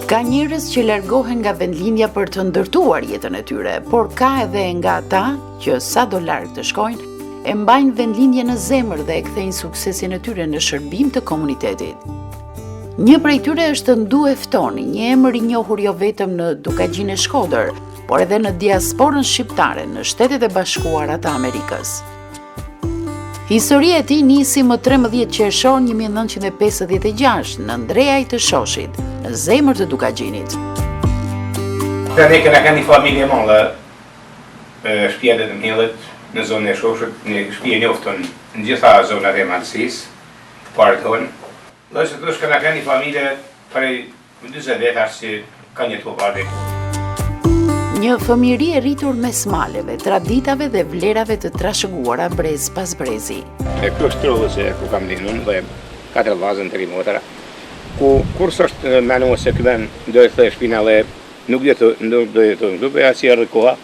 Ka njerëz që largohen nga vendlindja për të ndërtuar jetën e tyre, por ka edhe nga ata që sado larg të shkojnë, e mbajnë vendlindjen në zemër dhe e kthejnë suksesin e tyre në shërbim të komunitetit. Një prej tyre është Ndue Ftoni, një emër i njohur jo vetëm në Dukagjin e Shkodër, por edhe në diasporën shqiptare në Shtetet e Bashkuara të Amerikës. Historia e tij nisi më 13 qershor 1956 në Ndreaj të Shoshit, në zemër të Dukagjinit. Dhe ne kena kanë një familje e madhe, shtëpia e Mëhillit në zonën e Shoshit, një shtëpi e njoftun në gjitha zonat e Malësisë, të parët tonë. Dhe si thosh kena kanë një familje prej 40 vetash që kanë jetu bashkë. Një fëmijëri e rritur mes maleve, traditave dhe vlerave të trashëguara brez pas brezi. E kjo është trullë që ku kam lindur dhe katër vllazën tri motra, ku kurrë s'është menu se ky vend do e kthej shpina dhe nuk do të nuk do të këtu, po ja si erdhi koha,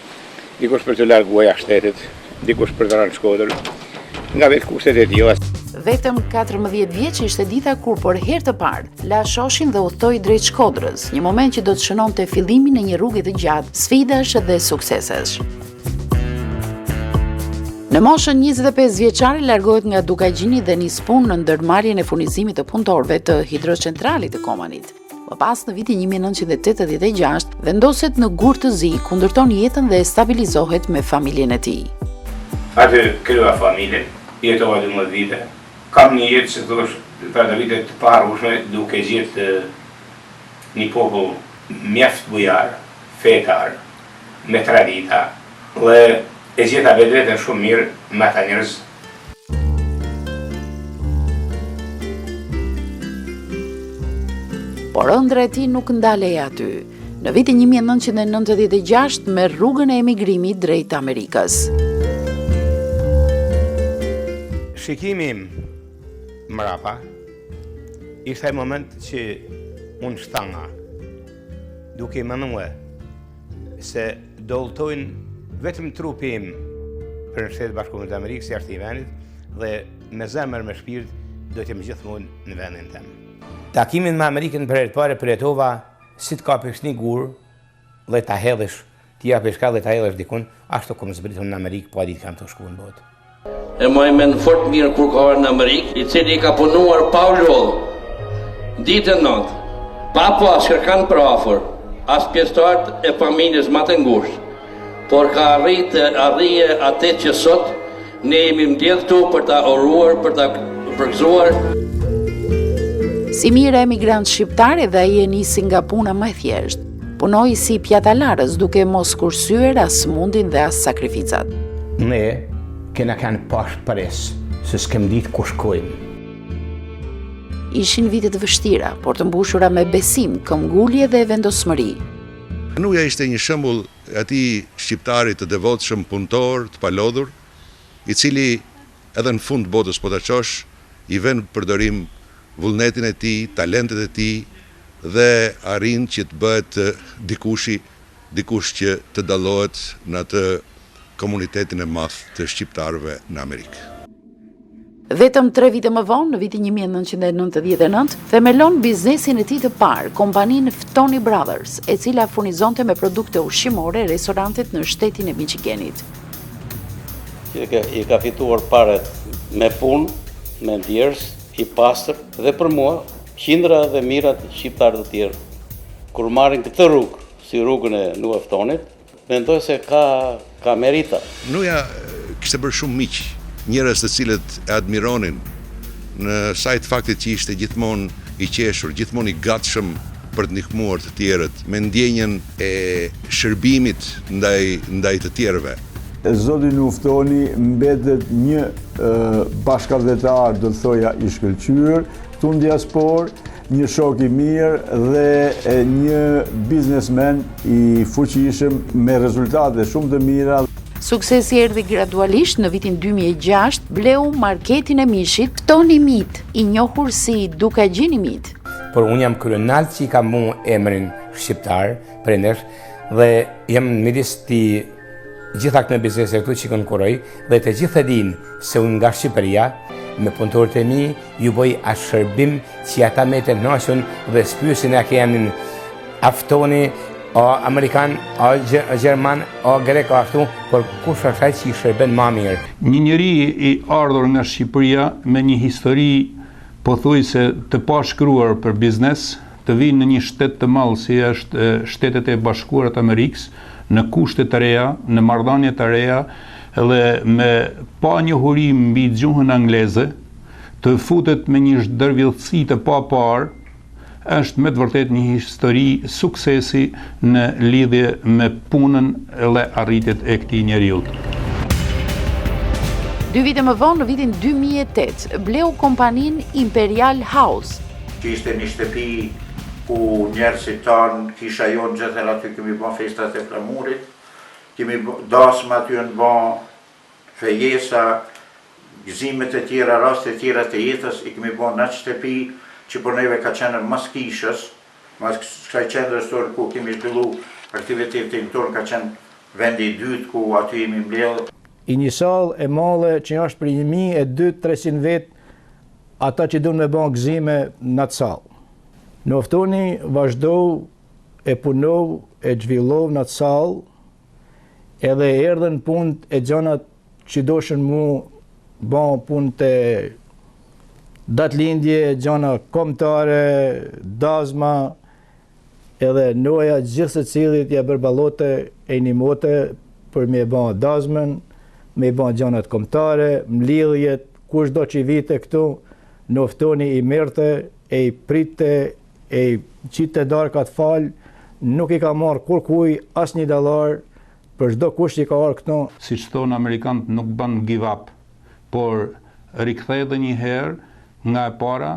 dikush për t'u larguar jashtë shtetit, dikush për të rënë në Shkodër, nga vetë kushtet e tilla. Vetëm 14 vjeç ishte dita kur për herë të parë la Shoshin dhe udhëtoi drejt Shkodrës, një moment që do të shënonte fillimin e një rruge të gjatë sfidash dhe suksesesh. Në moshën 25 vjeçare largohet nga Dukagjini dhe nis punë në ndërmarrjen e furnizimit të punëtorëve të hidrocentralit të Komanit. Më pas në vitin 1986 vendoset në Gur të Zi, ku ndërton jetën dhe stabilizohet me familjen e tij. Aty krijova familjen, jetova 12 vite. Kam një jetë, si thosh, për ato vite të paharrueshme, duke gjetë një popull mjaft bujar, fetar, me tradita dhe e gjeta vetveten shumë mirë me ata njerëz. Por ëndrra e tij nuk ndalej aty. Në vitin 1996 merr rrugën e emigrimit drejt Amerikës. Shikimi im mrapa ishte ai moment që unë shtanga duke i menue se do udhëtojnë vetëm trupi im për në Shtetet e Bashkuara të Amerikës, jashtë i vendit, dhe me zemër, me shpirt, do të jem gjithmonë në vendin tem. Takimin me Amerikën për herë të parë përjetova si të kapish një gur dhe ta hedhësh, t'i japësh ka dhe ta hedhësh dikun, ashtu kom zbritur në Amerikë, pa ditë kam të shku në botë. E maj men fort mirë kur ka ardhur në Amerikë, i cili ka punuar pa u lodhë, ditë e natë, pa pas kërkan përafër, as pjesëtarët e familjes ma të ngushtë, por ka arrit të arrijë atë që sot ne jemi mbledhë këtu për ta uruar, për ta përgëzuar. Si mijëra emigrantë shqiptarë edhe ai e nisi nga puna më e thjeshtë. Punoi si pjatalarës duke mos kursyer as mundin dhe as sakrificat. Ne kena kanë pa shpresë, se s'kem ditë ku shkojmë. Ishin vite të vështira, por të mbushura me besim, këmbgulje dhe vendosmëri. Nuja ishte një shembull i atij shqiptari të devotshëm, punëtor, të palodhur, i cili edhe në fund të botës po ta çosh, i vë në përdorim vullnetin e tij, talentet e tij dhe arrin që të bëhet dikushi, dikush që të dallohet në atë komunitetin e madh të shqiptarëve në Amerikë. Vetëm tre vite më vonë, në vitin 1999, themelon biznesin e tij të parë, kompaninë Ftoni Brothers, e cila furnizonte me produkte ushqimore restorantet në shtetin e Michiganit. I ka fituar paret me punë, me djersë, i pastër dhe për mua, qindra dhe mijëra shqiptarë të tjerë, kur marrin këtë rrugë, si rrugën e Nue Ftonit, mendoj se ka, ka merita. Nuja kishte bërë shumë miq, njerëz të cilët e admironin në sajë të faktit që ishte gjithmonë i qeshur, gjithmonë i gatshëm për të ndihmuar të tjerët, me ndjenjën e shërbimit ndaj ndaj të tjerëve. Zoti Nue Ftoni mbetet një bashkatdhetar, do të thoja, i shkëlqyer këtu në diasporë, një shok i mirë dhe një biznesmen i fuqishëm me rezultate shumë të mira. Suksesi erdhi gradualisht në vitin 2006, bleu marketin e mishit Ftoni Meat, i njohur si Dukagjini Meat. Por unë jam krenar që i kam mu emrin shqiptar, prindësh, dhe jam në midis të gjitha këtyre biznese këtu që konkurroj, dhe të gjithë e dinë se unë nga Shqipëria, me punëtorët e mi, ju bëj atë shërbim që ata meten të knaqun dhe s'pyesin a ke emrin. A Ftoni, a amerikan, a gjerman, a grek, a ashtu, por kush është ai që i shërben ma mirë? Një njeri i ardhur nga Shqipëria me një histori pothuajse të pashkruar për biznes, të vijë në një shtet të madh si është Shtetet e Bashkuara të Amerikës, në kushte të reja, në marrëdhënie të reja dhe me pa njohuri mbi gjuhën angleze, të futet me një zhdërvjelltësi të paparë, është me të vërtetë një histori suksesi në lidhje me punën dhe arritjet e këtij njeriu. Dy vite më vonë, në vitin 2008, bleu kompaninë Imperial House. Që ishte një shtëpi ku njerëzit tanë, kisha jonë gjithherë aty kemi ba festat e flamurit, kemi dasma aty janë ba, fejesa, gëzimet e tjera, raste e tjera të jetës i kemi bo në atë shtëpi që për neve ka qenë mas kishës, mas kësaj qendrës tonë ku kemi zhvillu aktivitetin tonë ka qenë vendi i dytë ku aty jemi mbledhë. I një sallë e madhe që është për 1200-300 vetë ata që duan me ba gëzime në atë sallë. Nuftoni vazhdou e punou e zhvillou në atë sallë Edhe erdhën punët e gjanat që doshën mu ba punët e datlindje, gjana kombëtare, dazma, edhe Noja gjithsecilit ja përballote e nimote për me ba dazmën, me ba gjanat kombëtare, mlidhjet, kushdo që vite këtu, Nuftoni i merrte e i pritte E i qitte darkat falë, nuk i ka marrë kurrkuj asnjë dollar për çdo kush që ka ardhur këtu. Siç thonë amerikanët nuk bën give up, por rikthej edhe një herë nga e para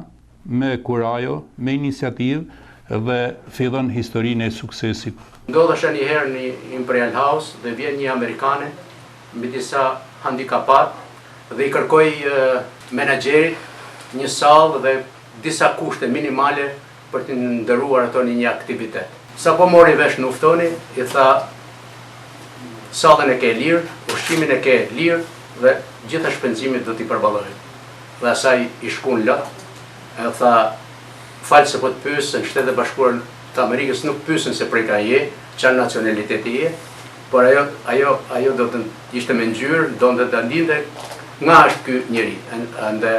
me kurajo, me iniciativë dhe fillon historinë e suksesit. Ndodhesha një herë në Imperial House dhe vjen një amerikane me disa handikapat dhe i kërkoi menaxherit një sallë dhe disa kushte minimale për t'i ndërruar ato në një aktivitet. Sapo mori vesh Nuftoni, i tha sallën e ke lirë, ushqimin e ke lirë dhe gjitha shpenzimet do t'i përballoj. Dhe asaj i shkun lot, e tha fal se po të pyes se në Shtetet e Bashkuara të Amerikës nuk pyesin se prej ka je, ça nacionaliteti je, por ajo ajo ajo do të ishte me ngjyrë, donte ta dinte nga është ky njeri. Ende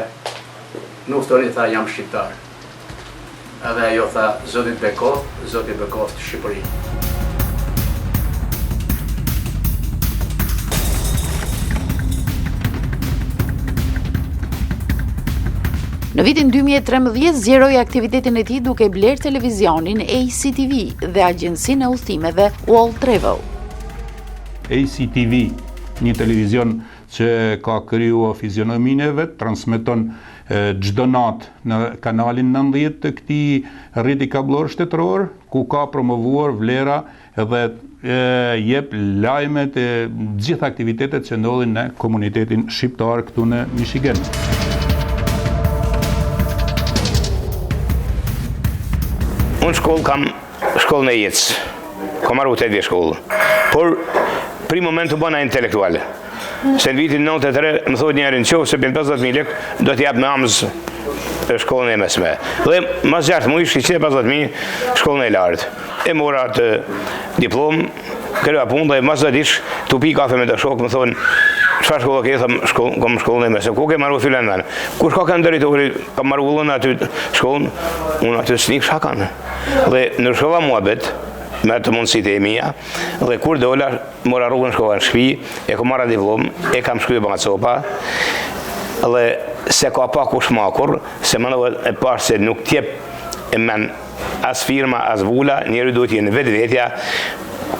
Nuftoni tha jam shqiptar. Edhe ajo tha Zoti të bekoftë, Zoti bekoftë Shqipërinë. Në vitin 2013 zgjeroi aktivitetin e tij duke blerë televizionin ACTV dhe agjencinë e udhëtimeve World Travel. ACTV, një televizion që ka kriju fizionominë e vet, transmeton çdo natë në kanalin 90 të këtij rrjeti kabllor shtetëror, ku ka promovuar vlera dhe jep lajmet e gjithë aktivitetet që ndodhin në komunitetin shqiptar këtu në Michigan. Unë shkollë kam shkollën e jetës. Kam maru 8 vjet shkollë. Por, pri moment u bëna intelektual. Se në vitin 93, më thotë njëri në qoftë se bjen 50.000 lek, do t'jap me amzë shkollën e mesme. Dhe mas 6 mujsh, 150.000 shkollën e lartë. E mora atë diplomë, kryva punë dhe mas 10 dish, tu pi kafe me do shokë, më thonë, çfarë shkollë ke, tham, shkollë, kam shkollën e mesme. Ku ke maru filan ven? Kush ka kanë drejtori, kam maru vëllën aty shkollën, unë aty s'dijsha kanë. Dhe ndryshova muhabet me atë mundësitë e mia dhe kur dola mora rrugën shkova në shtëpi, e kam marrë diplomë, e kam shkruar ba copa dhe s'e ka pa kush ma kurr, se më e parë se nuk t'jep e men as firma, as vula, njeri duhet jenë vetvetja,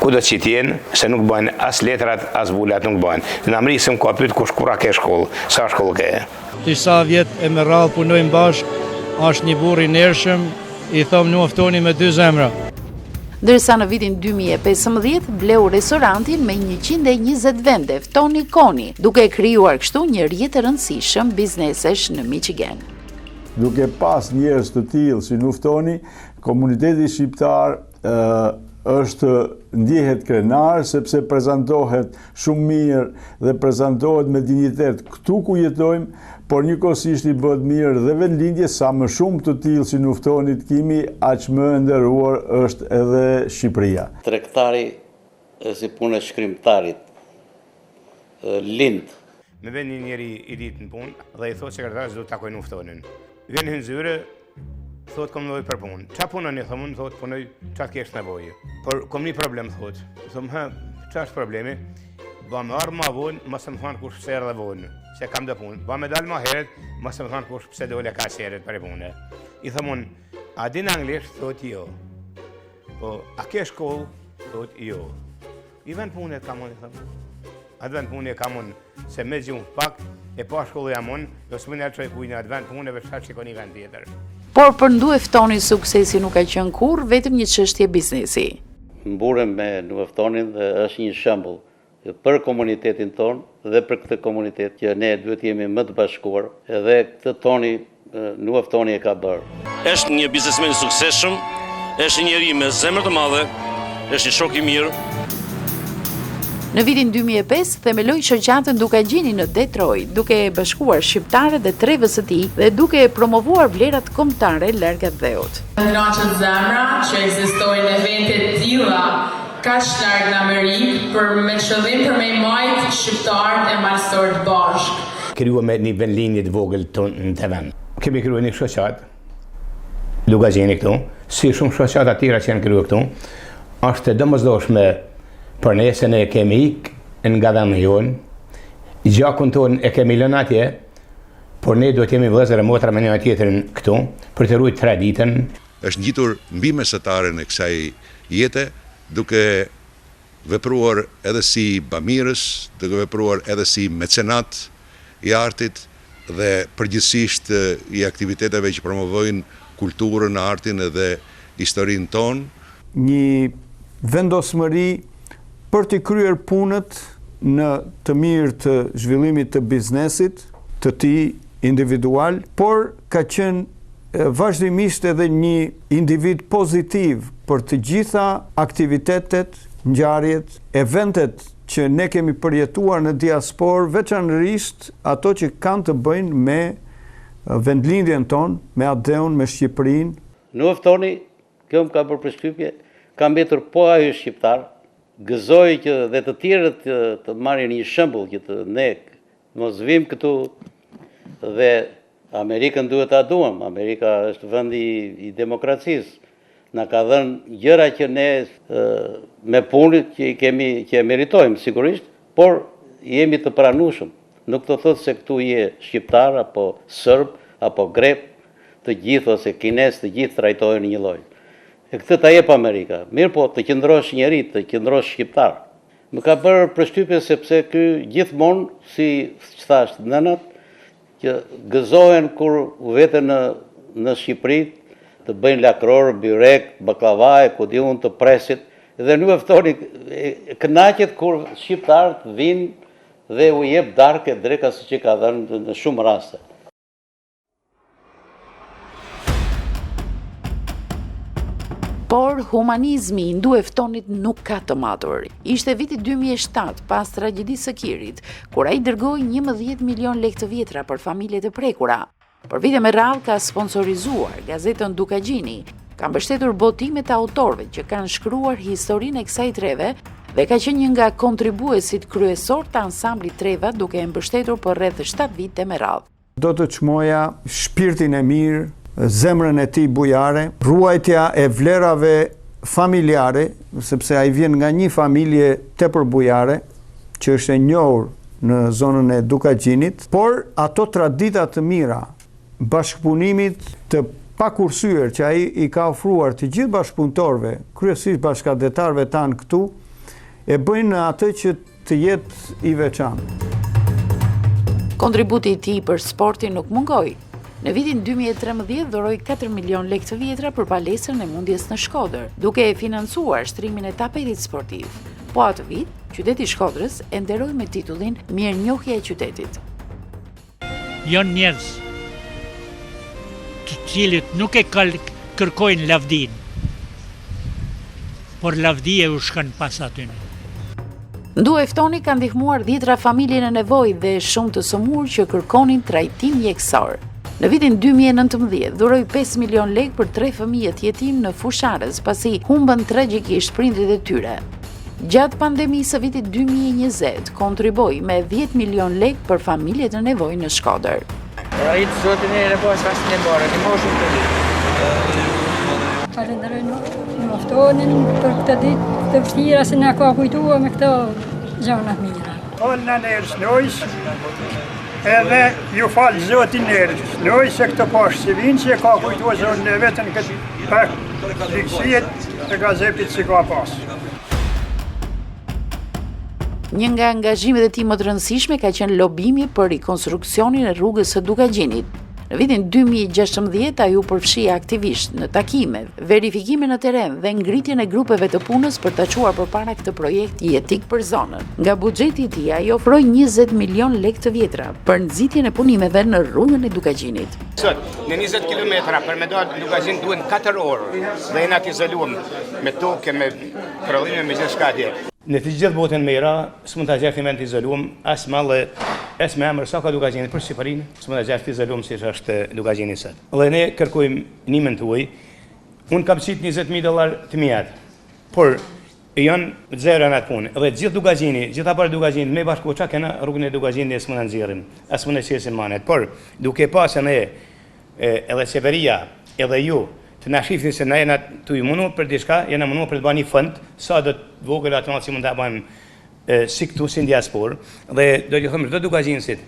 ku do që t'jenë, se nuk bëjnë as letrat, as vulat nuk bëjnë. Në Amerikë s'më ka pyet kush kur a ke shkollë, sa shkollë ke. Disa vjet e me radhë punojmë bashkë, është një burrë i ndershëm, i thom Nuftoni me dy zemra. Ndërsa në vitin 2015 bleu restorantin me 120 vende Ftoni Koni, duke krijuar kështu një rrjet të rëndësishëm biznesesh në Michigan. Duke pas njerëz të tillë si Nuftoni, komuniteti shqiptar ë. Është ndjehet krenar sepse prezantohet shumë mirë dhe prezantohet me dinjitet këtu ku jetojmë, por njëkohësisht i bëhet mirë dhe vendlindjes sa më shumë të tillë si Nuh Ftoni të kemi, aq më e nderuar është edhe Shqipëria. Tregtari si puna e shkrimtarit lind. Më vjen një njeri i ditë në punë dhe i thotë sekretares do të takoj Nuh Ftonin. Vjen hyn n'zyre, thotë kom nevojë për punë. Ça punon i thom unë, thotë punoj ça të kesh nevojë. Por kom një problem thotë. Thom hë, ça është problemi? Ba me ardhë ma vonë, mos më thonë kush pse erdhe vonë, se kam do punë. Ba me dalë ma herët, mos më thonë kush pse dole kaq herët prej pune. I thom unë, a din anglisht? Thotë jo. Po, a ke shkollë? Thotë jo. Një vend pune kam unë, i thom. Atë vend pune kam unë, se me gjuhë pak, e pa shkollë jam unë, do s'më në çoj kujnë atë vend pune, veç ta shikon një vend tjetër. Por për Ndue Ftonin suksesi nuk ka qenë kurrë vetëm një çështje biznesi. Mburrem me Ndue Ftonin dhe është një shembull për komunitetin tonë dhe për këtë komunitet që ne duhet të jemi më të bashkuar dhe këtë Toni Ndue Ftoni e ka bërë. Është një biznesmen i suksesshëm, është një njeri me zemër të madhe, është një shok i mirë. Në vitin 2005 themeloi shoqatën Dukagjini në Detroit, duke bashkuar shqiptarët e trevës së tij dhe duke promovuar vlerat kombëtare larg atdheut. Më kënaqet zemra që ekzistojnë evente të tilla kaq larg në Amerikë për me qëllim për me i majt shqiptarët e malësorët bashkë. Krijuam një vendlindje të vogël tonë në të vend. Kemi kriju një shoqatë, Dukagjini këtu, si shumë shoqata tjera që janë kriju këtu, është e domosdoshme për ne se ne kemi ik nga vendi jonë, gjakun tonë e kemi lënë atje, por ne duhet jemi vëllezër e motra me njëra tjetrin këtu, për të rujtë traditën. Është ngjitur mbi mesataren e kësaj jete, duke vepruar edhe si bamirës, duke vepruar edhe si mecenat i artit dhe përgjithësisht i aktiviteteve që promovojnë kulturën, artin edhe historinë tonë. Një vendosmëri për t'i kryer punët në të mirë të zhvillimit të biznesit të tij individual, por ka qenë vazhdimisht edhe një individ pozitiv për të gjitha aktivitetet, ngjarjet, eventet që ne kemi përjetuar në diasporë, veçanërisht ato që kanë të bëjnë me vendlindjen tonë, me atdheun, me Shqipërinë. Ndue Ftoni, kjo më ka bërë përshtypje, ka mbetur po ai shqiptar, gëzoj që dhe të tjerët të marrin një shembull që të ne mos vim këtu dhe Amerikën duhet ta duam, Amerika është vendi i demokracisë. Na ka dhënë gjëra që ne me punë që i kemi që e meritojmë sigurisht, por jemi të pranueshëm. Nuk do thotë se këtu je shqiptar apo sërb apo grek, të gjithë ose kinez, të gjithë trajtohen njëlloj. E këtë ta jep Amerika. Mirëpo, të qëndrosh njeri, të qëndrosh shqiptar. Më ka bërë përshtypje sepse ky gjithmonë, si thashë, nënat, që gëzohen kur u vete në në Shqipëri të bëjnë lakror, byrek, bakllava e ku di unë të presin dhe Ndue Ftoni kënaqet kur shqiptarët vijnë dhe u jep darkë e dreka siç e ka dhënë në shumë raste. Por humanizmi i Ndue Ftonit nuk ka të matur. Ishte viti 2007, pas tragjedisë së Kirit, kur ai dërgoi 11 milion lekë të vjetra për familjet e prekura. Për vite me radhë ka sponsorizuar gazetën Dukagjini, ka mbështetur botimet e autorëve që kanë shkruar historinë e kësaj treve dhe ka qenë një nga kontribuesit kryesorë të ansamblit Treva duke e mbështetur për rreth 7 vite me radhë. Do të çmoja shpirtin e mirë, zemrën e tij bujare, ruajtja e vlerave familjare, sepse ai vjen nga një familje tepër bujare, që është e njohur në zonën e Dukagjinit, por ato tradita të mira, bashkëpunimit të pakursyer që ai i ka ofruar të gjithë bashkëpunëtorëve, kryesisht bashkatdhetarëve tanë këtu, e bëjnë atë që Të jetë i veçantë. Kontributi i tij për sportin nuk mungoi. Në vitin 2013 dhuroi 4 milion lekë të vjetra për palestrën e mundjes në Shkodër, duke e financuar shtrimin e tapetit sportiv. Po atë vit, qyteti i Shkodrës e nderoi me titullin Mirënjohja e qytetit. Janë njerëz të cilët nuk e kërkojnë lavdinë. Por lavdia u shkon pas atyne. Ndue Ftoni ka ndihmuar dhjetra familje në nevojë dhe shumë të sëmurë që kërkonin trajtim mjekësor. Në vitin 2019, dhuroi 5 milion lekë për tre fëmijët jetimë në Fushë-Arrëz, pasi humbën tragjikisht prindërit e tyre. Gjatë pandemisë së vitit 2020, kontribuoi me 10 milion lekë për familjet në nevojë në Shkodër. Rrit zotin e në pas pas në mbarë, në më shumë të ditë. Falenderoj Ndue Ftonin për këtë ditë të vështira se na ka kujtua me këto gjana të mira. Falë në nërës nojës, edhe ju falë Zotin nërës nojës se këtë pashë që vinë që e ka kujtua Zotin e vetën këtë pak ligësijet e gazepit që ka pasë. Një nga angazhimet e tij më të rëndësishme ka qenë lobimi për rikonstruksionin e rrugës së Dukagjinit. Në vitin 2016 ai u përfshi aktivisht në takime, verifikime në terren dhe ngritjen e grupeve të punës për ta çuar përpara këtë projekt jetik për zonën. Nga buxheti i tij ai ofroi 20 milion lekë të vjetra për nxitjen e punimeve në rrugën e Dukagjinit. Sot, në 20 kilometra për me dalë në Dukagjin duhen 4 orë dhe jena të izoluam me tokë, me prodhime, me gjithçka atje. Në të gjithë botën me ra, s'mund ta gjesh një vend të izoluam, as mall, as me emër, sa ka Dukagjini për Shqipërinë, s'mund ta gjesh të izoluam siç është Dukagjini sot. Dhe ne kërkojmë ndihmën tuaj. Unë kam qitë 20000 dollar të miat, por janë zero në atë punë. Dhe gjithë Dukagjini, gjitha paret e Dukagjinit me bashku çka kena rrugën e Dukagjinit ne s'mund ta nxjerrim, as mund e qesim manet. Por duke pa se ne edhe qeveria, edhe ju, të na shifni se na jena tu u munu për diçka, jena munu për të ba një fond, sa do të vogël atë madh që mund ta bëjmë si këtu, si në diasporë, dhe do t'ju them çdo dukagjinsit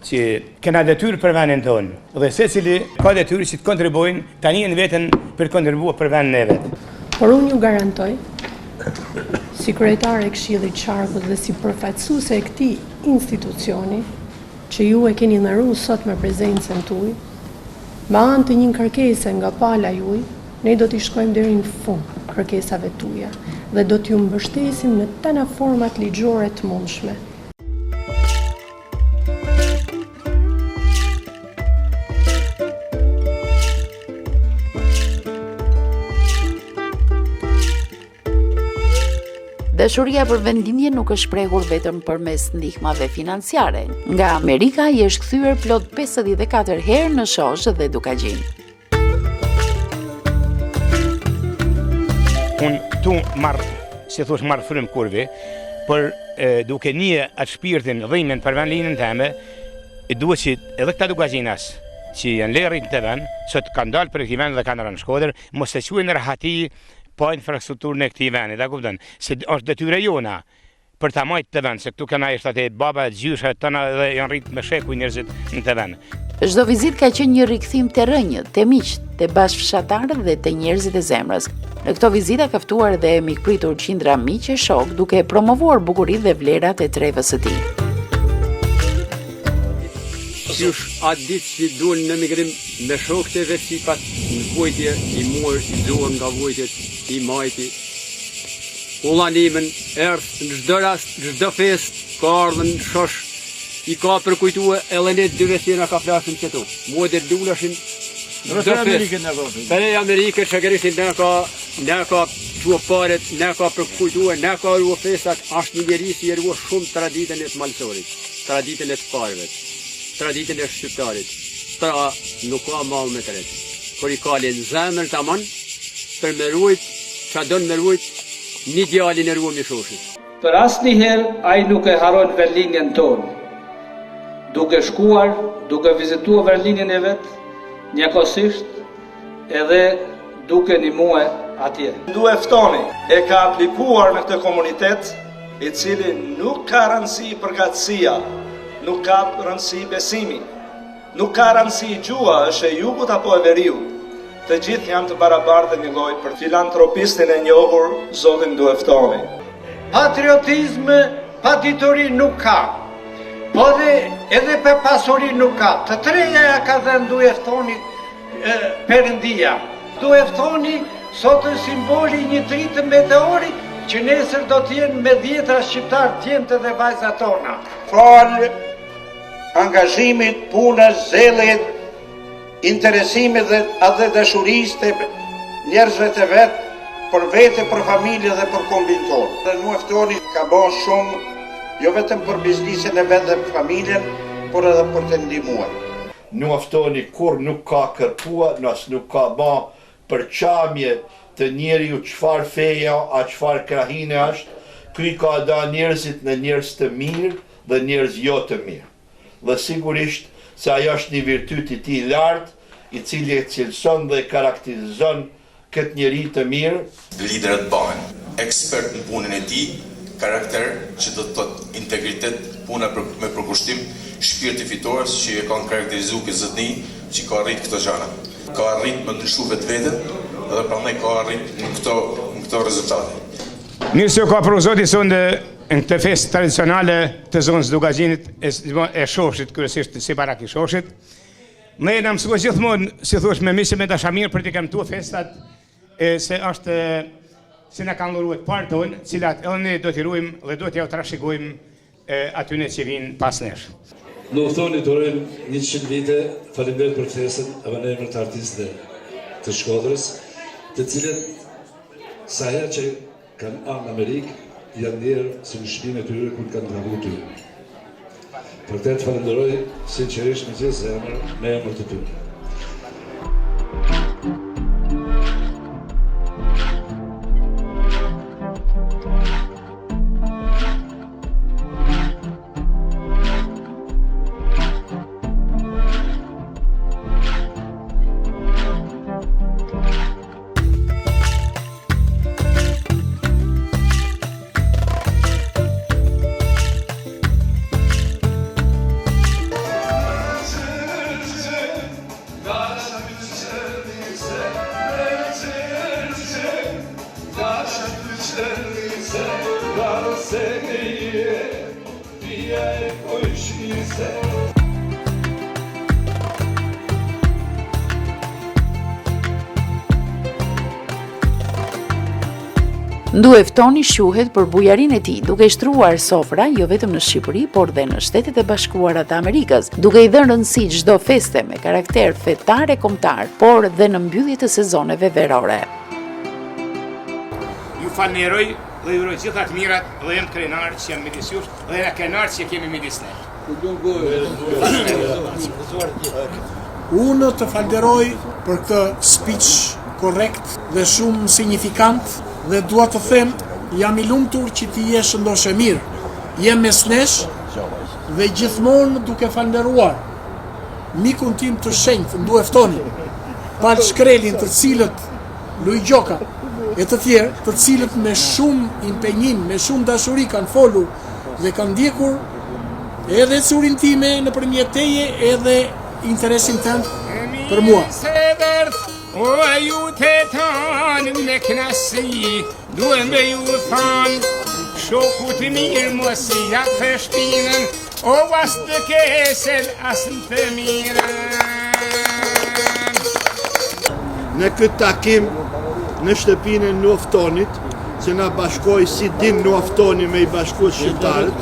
që kena detyrë për vendin tonë, dhe secili ka detyrë që të kontribuojnë tani në veten për të kontribuar për vendin e vet. Por unë ju garantoj, si kryetare e Këshillit të Qarkut dhe si përfaqësuese e këtij institucioni, që ju e keni nderu sot me prezencën tuaj, me anë të një kërkese nga pala juaj, ne do t'i shkojmë deri në fund kërkesave tuaja dhe do t'ju mbështesim në tëna format ligjore të mundshme. Dashuria për vendlindjen nuk është shprehur vetëm përmes ndihmave financiare. Nga Amerika ai është kthyer plot 54 herë në Shosh dhe Dukagjin. Unë këtu marr, si thosh, marr frymë kur vi, por e, duke nie atë shpirtin, dhimbjen për vendlindjen teme, e duhet që edhe këta dukagjinas që janë lerë në këtë vend, sot kanë dalë prej këtij vendi dhe kanë rënë në Shkodër, mos e quajnë rahati pa infrastrukturën e këtij vendi, ta kupton? Se është detyra jona për ta majtë këtë vend, se këtu kena ishte atë baba e gjysha e tëna dhe janë rritë me shekuj njerëzit në këtë vend. Çdo vizitë ka qenë një rikthim te rrënjët, te miqtë, te bashkëfshatarët dhe te njerëzit e zemrës. Në këto vizita ka ftuar dhe mikpritur qindra miq e shokë duke promovuar bukuritë dhe vlerat e trevës së tij. Qysh atë ditë që dul në migrim Me shokët e vet si pat në vujtje i muar i nxuar nga vujtjet i majti Ulla nimën erdh në çdo rast në çdo festë ka ardhë në shosh i ka përkujtue edhe ne dy vetë jena ka flasim qetu mua dhe lulashin në çdo festë Prej Amerikës shëgërisht na ka na ka çue paret na ka përkujtue na ka rua festat asht një njeri si e rua shumë traditën e të malësorit traditën e të parëve traditën e shqiptarit Pra nuk ka mall me tret. Por i ka në zemër tamon për me rujt, ça don me rujt, një djalin e ruam i shoshit. Për asnjëherë ai nuk e harron vendlindjen tonë. Duke shkuar, duke vizituar vendlindjen e vet, njëkohësisht edhe duke ndihmue atje. Ndue Ftoni e ka aplikuar në këtë komunitet, i cili nuk ka rëndësi përkatësia, nuk ka rëndësi besimi, Nuk ka rëndësi gjuha, është e jugut apo e veriut. Të gjithë janë të barabartë dhe njëlloj për filantropistin e njohur, zotin Ndue Ftoni. Patriotizm pa dituri nuk ka. Po dhe edhe pa pasuri nuk ka. Të treja ja ka dhënë Ndue Ftonit Perëndia. Ndue Ftoni sot është simboli i një dritë meteori që nesër do të jenë me dhjetra shqiptarë djemtë dhe vajzat tona. Falë angazhimit, punës, zellit, interesimit dhe atdhedashurisë të njerëzve të vet. Për vete, për familje dhe për kombin tonë. Dhe Ndue Ftoni ka bo shumë, jo vetëm për biznisin e vet dhe për familjen, por edhe për të ndihmuar. Ndue Ftoni kurrë nuk ka kërkua, as nuk ka ba përçamje të njeriu çfarë feje a çfarë krahine është, ky i ka da njerëzit në njerëz të mirë dhe njerëz jo të mirë. Dhe sigurisht se ajo është një virtyt i tij i lartë, i cili e cilëson dhe e karakterizon këtë njeri të mirë. Liderët bahen ekspert në punën e tij, karakter që do të thotë integritet, puna me përkushtim, shpirt i fitores që e kanë karakterizu këtë zotni që ka arrit këto gjana. Ka arrit me ndryshu vetveten dhe prandaj ka arrit në këto në këto rezultate. Mirë se ju ka pru Zoti sonde në këtë festë tradicionale të zonës Dukagjinit e, e Shoshit, kryesisht si barak i Shoshit. Ne jena mësua gjithmonë, si thuash, me miq e me dashamirë për t'i kremtu festat, e, se është se na kanë dhuruar të parët tonë, cilat edhe ne do t'i ruajmë dhe do t'jau trashëgojmë atyne që vijnë pas nesh. Ndue Ftoni të urojmë 100 vite, faleminderit për ftesën edhe në emër të artistëve të Shkodrës, të cilët sa herë që kanë ardhur në Amerikë, janë ndjerë si në shtëpinë e tyre ku të kanë trajtu ty. Për këtë të falenderoj sinqerisht me gjithë zemër në emër të tyre. Ndue Ftoni shquhet për bujarinë e tij, duke shtruar sofra jo vetëm në Shqipëri, por dhe në Shtetet e Bashkuara të Amerikës, duke i dhënë rëndësi çdo feste me karakter fetar e kombëtar, por dhe në mbyllje të sezoneve verore. Ju falënderoj dhe ju uroj gjitha të mirat dhe jam krenar që jam midis jush dhe jena krenar që kemi midis ne. Unë të falënderoj për këtë speech korrekt dhe shumë signifikant dhe dua të them jam i lumtur që ti je shëndosh e mirë. Je mes nesh dhe gjithmonë duke falënderuar mikun tim të shenjtë Ndue Ftonin, Pal Shkrelin të cilët Luigj Gjoka e të tjerë, të cilët me shumë impenjim, me shumë dashuri kanë folur dhe kanë ndjekur edhe ecurinë time nëpërmjet teje edhe interesin tënd për mua. O ju të tanë me knasi, duhe me ju thanë, shoku të mirë mos ia kthe shpinën, o as të keqen, as në të mirën. Në këtë takim në shtëpinë e Ndue Ftonit, që na bashkoi si din Ndue Ftoni me i bashku shqiptarët,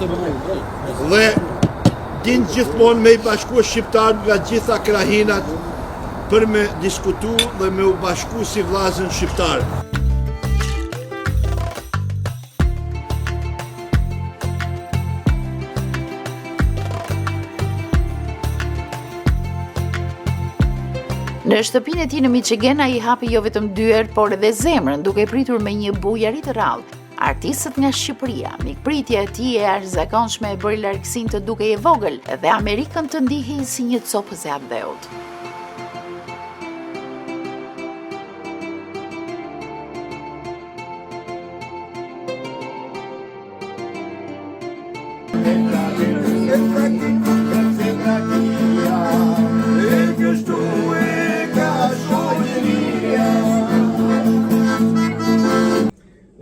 dhe din gjithmonë me i bashku shqiptarët nga gjitha krahinat për me diskutu dhe me u bashku si vllazën shqiptarë. Në shtëpinë e tij në Michigan ai hapi jo vetëm dyert, por edhe zemrën, duke pritur me një bujari të rrallë artistët nga Shqipëria. Mikpritja e tij e jashtëzakonshme e bëri largësinë të dukej e vogël dhe Amerikën të ndihej si një copëz e atdheut.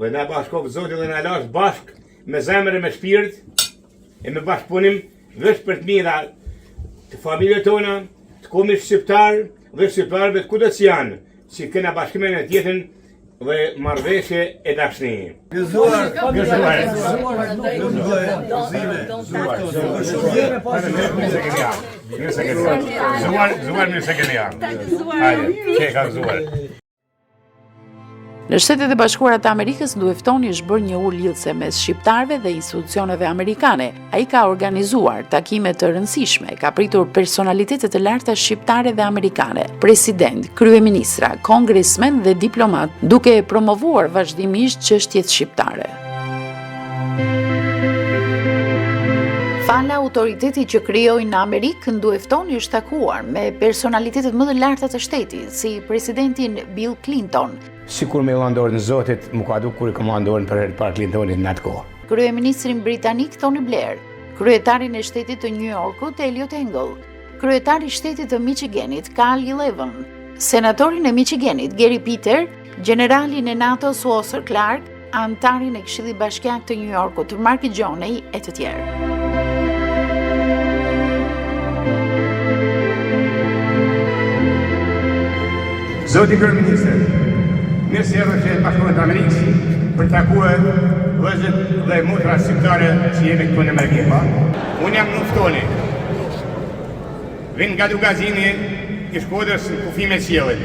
Dhe na bashkoftë Zoti dhe na lashtë bashkë me zemër e me shpirt e me bashkëpunim veç për të mira të familjeve tona, të kombit shqiptar dhe shqiptarëve të kudo që janë, që kena bashkim me tjetrin dhe marrëveshje e dashni. Gëzuar, gëzuar. Gëzuar. Gëzuar. Mirë se keni ardhur. Gëzuar, gëzuar mirë se keni ardhur. Hajde, që ka gëzuar. Në Shtetet e Bashkuara të Amerikës, Ndue Ftoni është bërë një urë lidhëse mes shqiptarëve dhe institucioneve amerikane. Ai ka organizuar takime të rëndësishme, ka pritur personalitete të larta shqiptare dhe amerikane, presidentë, kryeministra, kongresmenë dhe diplomatë, duke promovuar vazhdimisht çështjet shqiptare. Falë autoritetit që krijoi në Amerikë, Ndue Ftoni është takuar me personalitetet më të larta të shtetit, si presidentin Bill Clinton. Sikur me i dhanë dorën Zotit, m'u ka duk kur i kam dhanë dorën për herë të parë Clintonit në atë kohë. Kryeministrin britanik Tony Blair, kryetarin e shtetit të New Yorkut Eliot Engel, kryetari i shtetit të Michiganit Carl Levin, senatorin e Michiganit Gary Peter, gjeneralin e NATO-s Walter Clark, anëtarin e Këshillit Bashkiak të New Yorkut, Mark Gjonaj e të tjerë. Zoti Kryeministër, mirë se erdhe në Shtetet e Bashkuara të Amerikës për të takue vëllezërit dhe motrat shqiptare që jemi këtu në Amerikë. Unë jam Ndue Ftoni. Vij nga Dukagjini i Shkodrës në kufi me qiellin.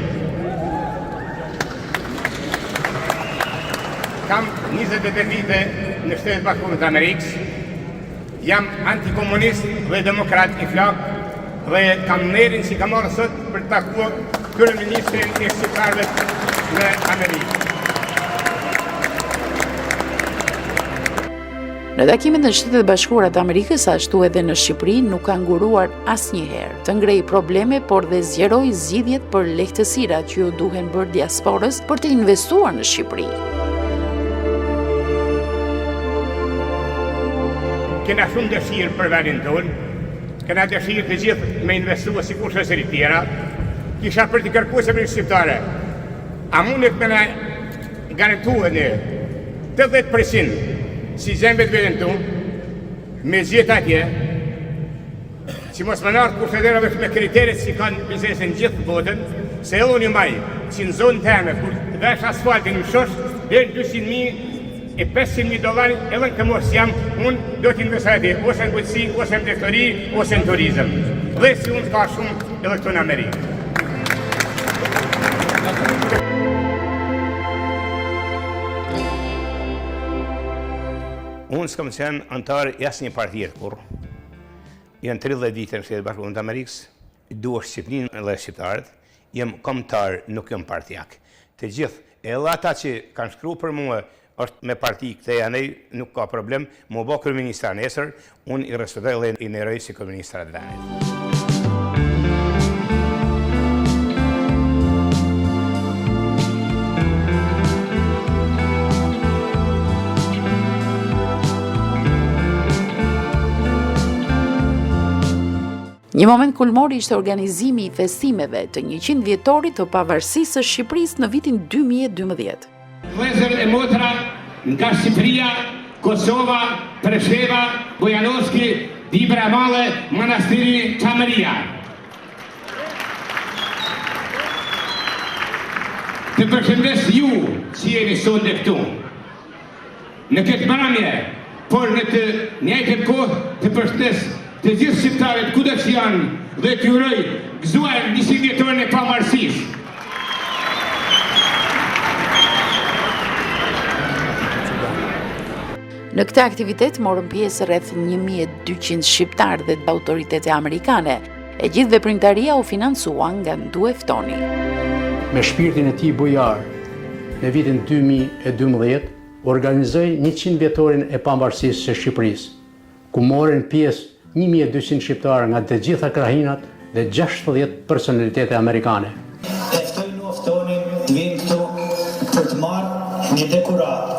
Kam 28 vite në Shtetet e Bashkuara të Amerikës. Jam antikomunist dhe demokrat i flaktë dhe kam nderin që kam ardhur sot për të takuar kryeministrin e shqiptarëve në Amerikë. Në takimet në Shtetet e Bashkuara të Amerikës, ashtu edhe në Shqipëri, nuk ka nguruar asnjëherë të ngrejë probleme, por dhe zgjerojë zgjidhjet për lehtësirat që ju duhen bërë diasporës për të investuar në Shqipëri. Kena shumë dëshirë për vendin tonë, kena dëshirë të gjithë me investu sikur shoqëritë tjera, kisha për të kërkuar qeverisë shqiptare, a mundet me na Garantue një 80% si gjejmë vetveten këtu, me gjithë atje, që mos me na ardhë kush e veç me kriteret që kanë biznesin në gjithë botën, se edhe unë i maj, që në zonë teme, kur të vesh asfaltin në shosh, dhe në 200.000 e 500.000 dolar, edhe në këtë moshë jam, unë do të investoj atje, ose në bujqësi, ose në blegtori, ose në turizëm. Dhe si unë ka shumë edhe këtu në Amerikë. Unë s'kam qenë anëtar i asnjë partie kurrë. Jam 30 vite në Shtetet e Bashkuara të Amerikës, dua Shqipërinë dhe shqiptarët, jam kombëtar, nuk jam partiak. Të gjithë, edhe ata që kanë shkru për mua, është me parti këtej anej, nuk ka problem, m'u bo kryeministra nesër, unë i respektoj dhe i nderoj si kryeministra të vendit. Një moment kulmor ishte organizimi i festimeve të 100 vjetorit të pavarësisë së Shqipërisë në vitin 2012. Vëllezër e motra nga Shqipëria, Kosova, Presheva, Bujanoci, Dibra e Madhe, Manastiri, Çamëria. Të përshëndes ju që jeni sonte këtu. Në këtë mbrëmje, por në të njëjtën kohë të përshëndes të gjithë shqiptarët kudo që janë dhe t'ju uroj gëzuar 100 vjetorin e pavarësisë. Në këtë aktivitet morën pjesë rreth 1200 shqiptarë dhe autoritete amerikane. E gjithë veprimtaria u financua nga Ndue Ftoni. Me shpirtin e tij bujar, në vitin 2012, organizoi 100 vjetorin e pavarësisë së Shqipërisë, ku morën pjesë 1200 shqiptarë nga të gjitha krahinat dhe 60 personalitete amerikane. E ftoj Ndue Ftonin të vijnë këtu për të marrë një dekoratë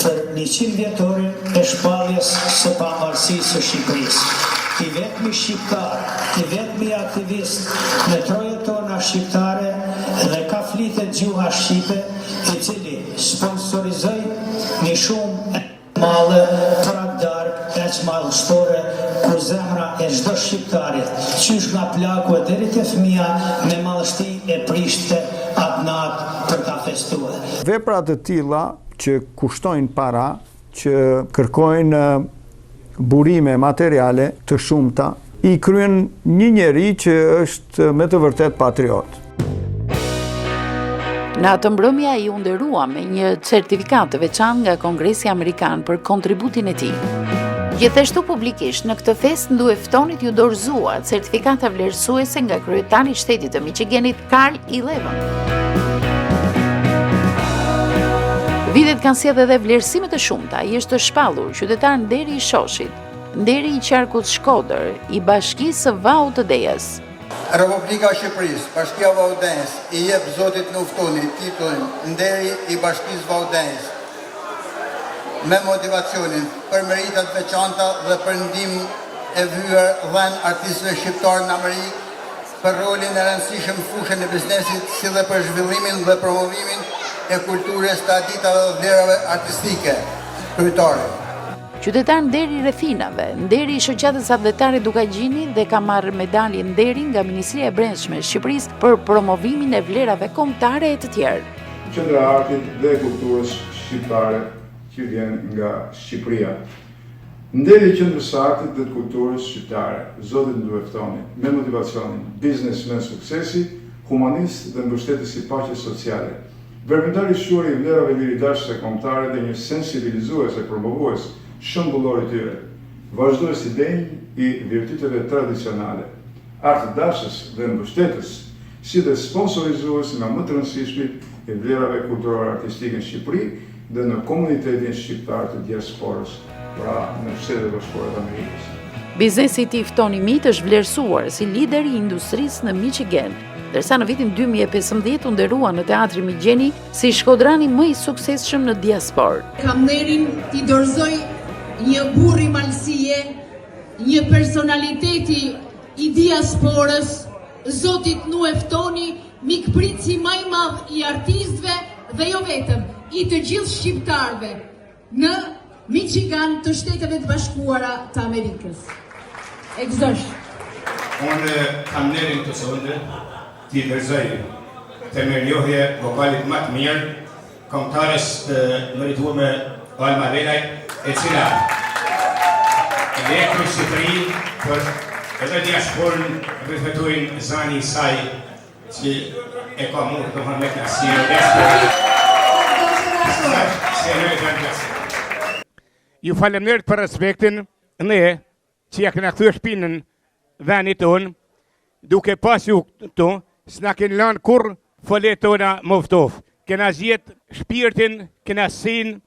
për 100 vjetorin e shpalljes së pavarësisë së Shqipërisë. I vetmi shqiptar, i vetmi aktivist në trojet tona shqiptare dhe ka flitet gjuha shqipe, i cili sponsorizoi një shumë madhe për atë darkë aq madhështore ku zemra e çdo shqiptarit, qysh nga plaku e deri te fëmija, me madhështi e prishte atë natë për ta festue. Vepra të tilla që kushtojnë para, që kërkojnë burime materiale të shumta, i kryen një njeri që është me të vërtetë patriot. Në atë mbrëmje ai u nderua me një certifikatë të veçantë nga Kongresi Amerikan për kontributin e tij. Gjithashtu publikisht në këtë festë Ndue Ftonit iu dorëzua certifikata vlerësuese nga kryetari i shtetit të Michiganit, Carl Eleven. Vitet kanë sjellë edhe vlerësime të shumta. Ai është shpallur qytetar nderi i Shoshit, nderi i qarkut Shkodër, i bashkisë së Vaut të Dejës. Republika e Shqipërisë, Bashkia Vau Dejës, i jep zotit Ndue Ftoni titullin Nderi i Bashkisë Vau Dejës, me motivacionin për merita të veçanta dhe për ndihmë e vyer dhënë artistëve shqiptarë në Amerikë, për rolin e rëndësishëm në fushën e biznesit si dhe për zhvillimin dhe promovimin e kulturës, traditave dhe vlerave artistike. Kryetari. Qytetar nderi i rrethinave, nderi i Shoqatës Atdhetare Dukagjini dhe ka marrë medalje nderi nga Ministria e Brendshme e Shqipërisë për promovimin e vlerave kombëtare e të tjerë. Qendra e Artit dhe e Kulturës Shqiptare që vjen nga Shqipëria. Nderi i Qendrës së Artit dhe të Kulturës Shqiptare, zotit Ndue Ftoni, me motivacionin, Biznesmen suksesi, humanist dhe mbështetës i paqes sociale, Veprimtar i shquar i vlerave liridashëse kombëtare dhe një sensibilizues e promovues shembullor i tyre, vazhdues i denjë i virtyteve tradicionale, artdashës dhe mbështetës, si dhe sponsorizues nga më të rëndësishmit e vlerave kulturore-artistike në Shqipëri dhe në komunitetin shqiptar të diasporës, pra në Shtetet e Bashkuara të Amerikës. Biznesi i tij Ftoni Meat është vlerësuar si lider i industrisë në Michigan, ndërsa në vitin 2015 u nderua në Teatrin Migjeni si shkodrani më i suksesshëm në diasporë. Kam nderin t'i dorëzoj një burri malësie, një personaliteti i diasporës, zotit Ndue Ftoni, mikpritësi ma i madh i artistëve dhe jo vetëm, i të gjithë shqiptarëve. Në Michigan të Shteteve të Bashkuara të Amerikës. E gëzosh. Unë kam nderin këtë sonte t'i dorëzoj këtë mirënjohje vokalit më të mirë, këngëtares të meritume Alma Velaj, e cila vjen në Shqipëri, por edhe diasporën reflektojnë zani i saj Që e ka murë të hënë me kënaqësi e diasporës. Ju faleminderit për respektin ne që ja kena kthyer shpinën vendit tonë, duke pas ju këtu, s'na keni lanë kurrë foletë tona me u ftof. Kena gjetë shpirtin, kënaqësinë,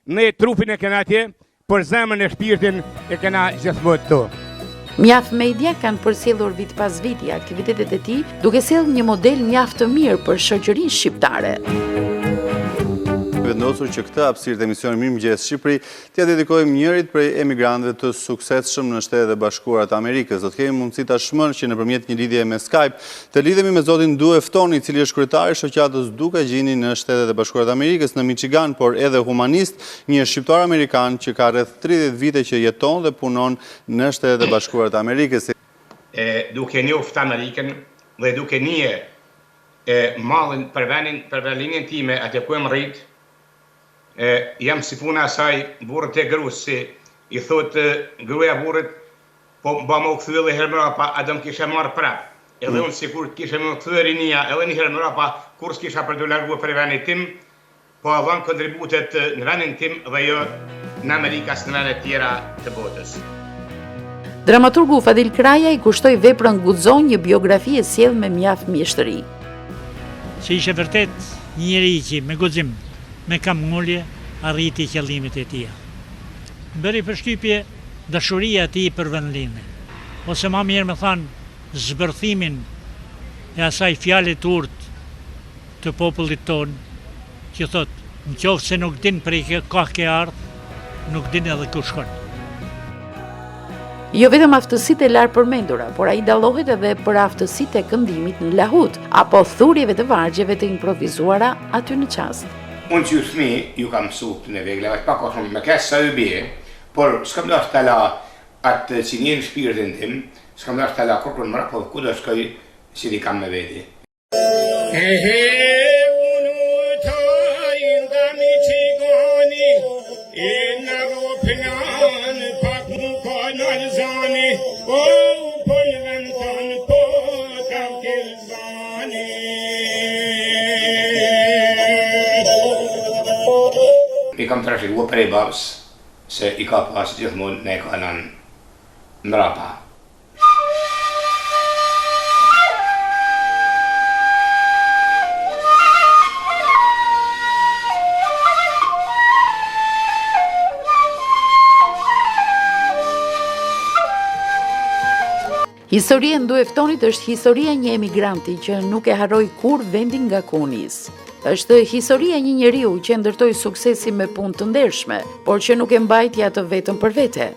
Ne trupin e kena atje, por zemrën e shpirtin e kena gjithmonë këtu. Mjaft media kanë përcjellur vit pas viti aktivitetet e tij, duke sjellë një model mjaft të mirë për shoqërinë shqiptare. Vendosur që këtë hapësirë të emisionit Mirëmëngjes Shqipëri t'ia dedikojmë njërit prej emigrantëve të suksesshëm në Shtetet e Bashkuara të Amerikës. Do të kemi mundësi tashmë që nëpërmjet një lidhjeje me Skype Të lidhemi me zotin Ndue Ftoni, i cili është kryetar i shoqatës Dukagjini në Shtetet e Bashkuara të Amerikës, në Michigan, por edhe humanist, një shqiptar amerikan që ka rreth 30 vite që jeton dhe punon në Shtetet e Bashkuara të Amerikës. E duke njoft Amerikën dhe duke nie e mallin për vendin, për vendlindjen time atje ku jam rrit, e jam si puna e asaj burrit e grus si i thotë gruaja burrit Po ba me u kthy edhe herë mrapa, a do më kishe marrë prap? Edhe mm. unë sikur të kishe me u kthy rinia edhe një herë mrapa, kurrë s'kisha për t'u larguar prej vendit tim, po e dhënë kontributet në vendin tim dhe jo në Amerikë as në vende tjera të botës. Dramaturgu Fadil Kraja i kushtoi veprën Guxo një biografi e sjellë me mjaft mjeshtëri. Se ishte vërtet një njeri që me guxim, me këmbëngulje, arriti qëllimet e tija. Më bëri përshtypje dashuria e tij për vendlindjen, ose ma mirë me thanë zbërthimin e asaj fjale të urtë të popullit tonë që thotë, në qoftë se nuk din prej kah ke ardhë, nuk din edhe ku shkon. Jo vetëm aftësitë e lartpërmendura, por ai dallohet edhe për aftësitë e këndimit në lahutë, apo thurjeve të vargjeve të improvizuara aty në çast. Unë që ju fëmi, ju kam mësu këtë në veglave, pak a shumë me kesh sa ju bie, Por, s'kam dashtë ta la atë që ndjen në shpirtin tim, s'kam dashtë ta la kurrkund mbrapa, po kudo shkoj që i kam me veti. Ehe, unë taj nga Michigani, e në aeroplan, pak mu ka nalë zani, o, po në vend tonë, po ta killzani. i kam trashëguar prej babës se i ka pas gjithmonë na i ka lënë mbrapa. Historia e Ndue Ftonit është historia e një emigranti që nuk e harroi kurrë vendin nga ku u nis. Është historia e një njeriu që e ndërtoi suksesin me punë të ndershme, por që nuk e mbajti atë vetëm për vete.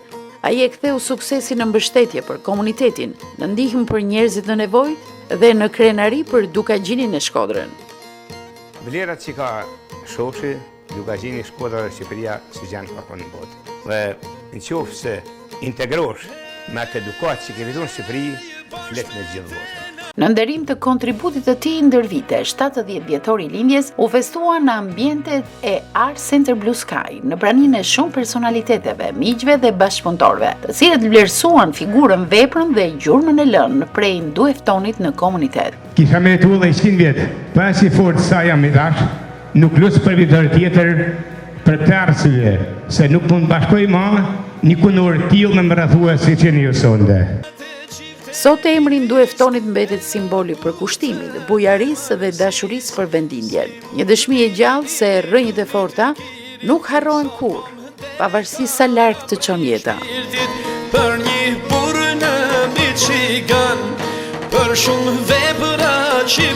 Ai e ktheu suksesin në mbështetje për komunitetin, në ndihmë për njerëzit në nevojë dhe në krenari për Dukagjinin e Shkodrën. Vlerat që ka Shoshi, Dukagjini, Shkodra dhe Shqipëria s'i gjen kërkun në botë. Dhe në qoftë se integrohesh me atë edukatë që ke fitu në Shqipëri, flet me gjithë botën. Në nderim të kontributit të tij ndër vite, 70 vjetori i lindjes u festua në ambientet e Art Center Blue Sky, në praninë e shumë personaliteteve, miqve dhe bashkëpunëtorëve, të cilët vlerësuan figurën, veprën dhe gjurmën e lënë prej Ndue Ftonit në komunitet. Kisha me jetu edhe 100 vjet, po aq i fortë sa jam i tash, Nuk lus përvjetor tjetër për këtë arsye, se nuk mund të bashkoj ma një kunorë të tillë me më rrethue siç jeni ju sonte. Sot emri i Ndue Ftonit mbetet simbol i përkushtimit, bujarisë dhe dashurisë për vendlindjen. Një dëshmi e gjallë se rrënjët e forta nuk harrohen kurrë, pavarësisht sa larg të çon jeta. Për një burrë në Michigan, për shumë vepra që.